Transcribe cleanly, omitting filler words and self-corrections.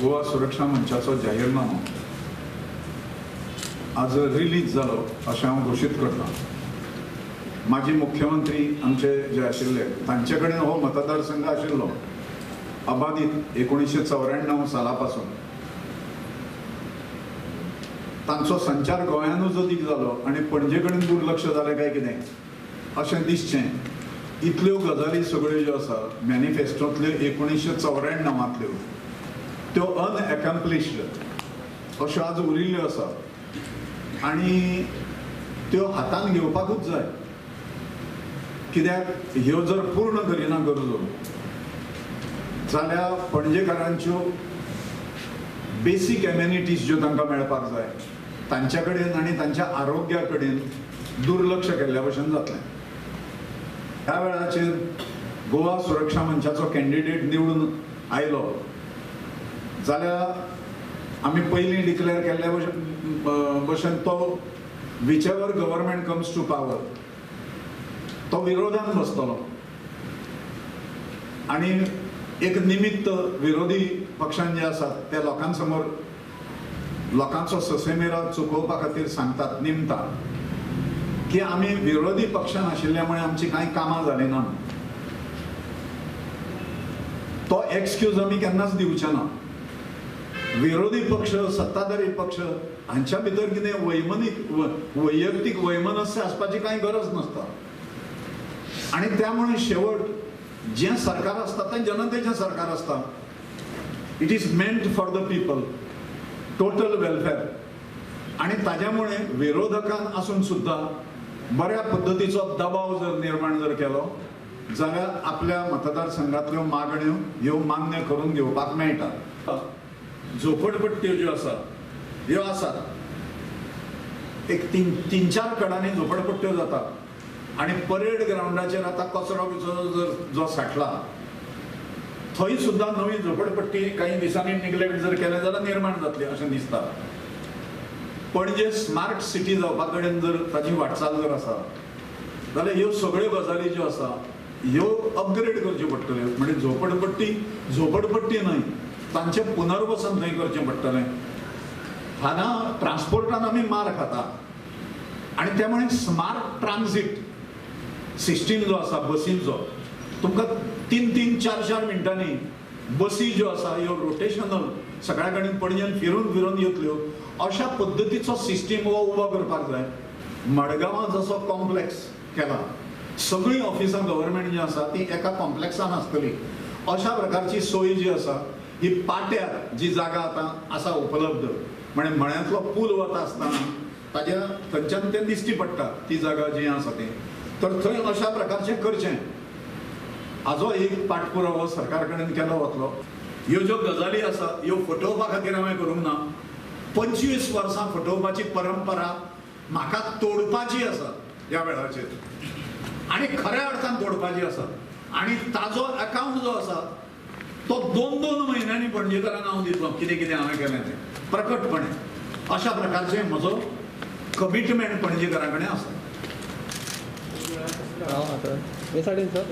गोवा सुरक्षा मंचाचो जाहीरनामो आज रिलीज जालो अशें हांव घोशीत करतां। माजी मुख्यमंत्री आमचे जे आशिल्ले तांचे कडेन हो मतदारसंघ आशिल्लो अबाधित 1994 साला पासून तांचो संचार गोंयानूच अदीक जालो आनी पणजे कडेन दुर्लक्ष जालें काय कितें अशें दिसचें। इतल्यो गजाली सगळ्यो ज्यो आसा मॅनिफेस्टोंतल्यो 1994 त्यो अनएकम्प्लिश्ड अश्यो आज उरिल्ल्यो आसा आनी त्यो हातान घेवपाकूच जाय। कित्याक ह्यो जर पूर्ण करिना गरजो जाल्यार पणजेकारांच्यो बेसीक एमेनिटीज ज्यो तांकां मेळपाक जाय तांच्या कडेन आनी तांच्या आरोग्या कडेन दुर्लक्ष केल्ल्या भशेन जातलें। ह्या वेळाचेर गोवा सुरक्षा मंचाचो कॅन्डिडेट निवडून आयलो जाल्यार आमी पयलीं डिक्लेअर केल्ल्या भशेन तो whichever government comes to power तो विरोधान बसतलो आनी एक निमित्त विरोधी पक्षान जे आसात ते लोकांसमोर लोकांचो ससेमेरा चुकोवपा खातीर सांगतात निमता की आमी विरोधी पक्षान आशिल्ल्या मुळे आमची कांय कामां जालीं ना। तो एक्सक्यूज आमी केन्नाच दिवचे ना। विरोधी पक्ष सत्ताधारी पक्ष हांच्या भितर कितें वैमनिक वैयक्तीक वैमनस्य आसपाची कांय गरज नासता आनी त्यामुळे शेवट जें सरकार आसता तें जनतेचें सरकार आसता। It is meant for the people, total welfare. आनी ताज्या मुळे विरोधकान आसून सुद्दां बऱ्या पद्दतीचो दबाव जर निर्माण जर केलो जाल्यार आपल्या मतदारसंघातल्यो मागण्यो ह्यो मान्य करून घेवपाक मेळटा। झोपडपट्ट्यो ज्यो आसा ह्यो आसात एक तीन चार कडांनी झोपडपट्ट्यो जातात आनी परेड ग्रावंडाचेर आतां कचरो बिचरो जर जो साठला थंय सुद्दां नवी झोपडपट्टी काही दिसांनी निग्लेक्ट जर केलें जाल्यार निर्माण जातली अशें दिसता। पणजे स्मार्ट सिटी जावपा कडेन जर ताजी वाटचाल जर आसा जाल्यार ह्यो सगळ्यो गजाली ज्यो आसा ह्यो अपग्रेड करच्यो पडटल्यो। म्हणजे झोपडपट्टी झोपडपट्टी न्हय तांचें पुनर्वसन थंय करचें पडटलें। हांगा ट्रान्सपोर्टान आमी मार खाता आनी त्यामुळे स्मार्ट ट्रान्झीट सिस्टीम जो आसा बसींचो तुमकां 3 3 4 4 मिनटांनी बसी ज्यो आसा ह्यो रोटेशनल सगळ्या कडेन पणजेन फिरून फिरून येतल्यो अशा पद्दतीचो सिस्टीम हो उबो करपाक जाय। मडगांवां जसो कॉम्प्लेक्स केला सगळीं ऑफिसां गव्हर्मेंट जी आसा ती एका कॉम्प्लेक्सान आसतली अशा प्रकारची सोय जी आसा ही पाट्यार जी जागा आतां आसा उपलब्ध म्हणजे मळ्यांतलो पूल वता आसतना ताज्या थंयच्यान तें दिश्टी पडटा ती जागा जी आसा ती तर थंय अशा प्रकारचें करचें हाजो एक पाठपुरावो सरकार कडेन केलो वतलो। ह्यो ज्यो गजाली आसा ह्यो फटोवपा खातीर हांवें करूंक ना। 25 वर्सां फटोवपाची परंपरा म्हाका तोडपाची आसा ह्या वेळाचेर आनी खऱ्या अर्थान तोडपाची आसा आनी ताजो अकावंट जो आसा तो 2 2 म्हयन्यांनी पणजेकारांक हांव दितलो कितें कितें हांवें केलें तें प्रकटपणे। अशा प्रकारचें म्हजो कमिटमेंट पणजेकारां कडेन आसा। हे सायडीन सर।